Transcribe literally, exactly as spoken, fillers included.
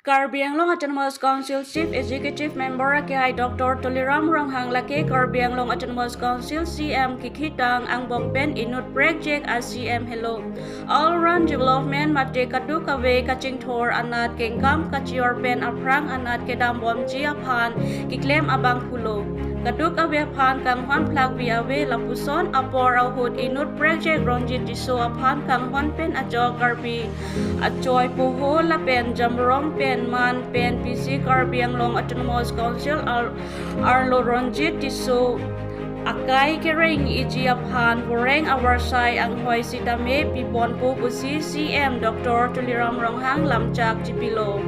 Karbi Anglong Autonomous Council Chief Executive Member akehai Doctor Tuliram Ronghang lake Karbi Anglong Autonomous Council C M kikhitang angbong pen inut prekjek a-C M helo. All round development mate kadokave kachingthur anat kengkam kachior pen aphrang anat kedambomji aphan keklem abang pulo. Kadokave aphan kanghon phlakvi ave lapuson apor ahut inut prekjek Ronjit Tisso aphan kanghon pen ajok Karbi achoi poho lapen jamrong pen man pen pisi Karbi Anglong Autonomous Council ar- arlo Ronjit Tisso akai kereng iji aphan voreng avarsai anghoi sitame piponpo pusi C M Doctor Tuliram Ronghang lamchak chipilo.